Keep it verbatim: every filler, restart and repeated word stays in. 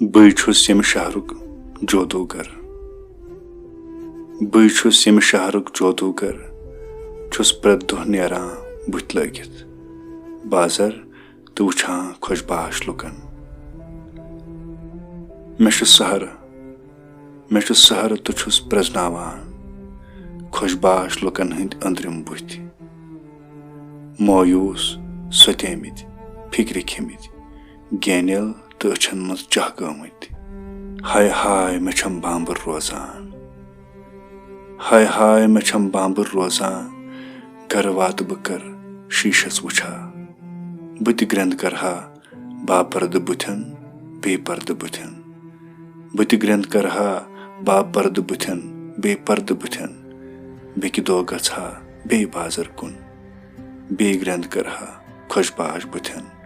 بٕے چھُس ییٚمہِ شہرُک جودوگر۔ بٕے چھُس ییٚمہِ شہرُک جودوگر۔ چھُس پرٛٮ۪تھ دۄہ نیران بُتھِ لٲگِتھ بازر تہٕ وٕچھان خۄش باش لُکن۔ مےٚ چھُ سحر، مےٚ چھُ سحر تہٕ چھُس پرٛزناوان خۄش باش لُکن ہٕنٛدۍ أنٛدرِم بُتھۍ۔ مویوٗس، سۄتیمٕتۍ، فِکرِ کھیٚمٕتۍ، گینیل تہٕ أچھن منٛز چاہ گٲمٕتۍ۔ ہاے ہاے، مےٚ چھَم بامبر روزان۔ ہاے ہاے، مےٚ چھَم بامبر روزان۔ گرٕ واتہٕ بہٕ کر شیٖشس وٕچھا۔ بہٕ تہِ گرٛٮ۪نٛد کرہا باپردٕ بُتھٮ۪ن، بے پردٕ بُتھٮ۪ن۔ بہٕ تہِ گرٛٮ۪نٛد کرہا باپردٕ بُتھٮ۪ن، بے پردٕ بُتھٮ۪ن۔ بیٚکہِ دۄہ گژھٕ ہا بیٚیہِ بازر کُن، بیٚیہِ گرٛٮ۪نٛد کرہا خۄش باش بُتھٮ۪ن۔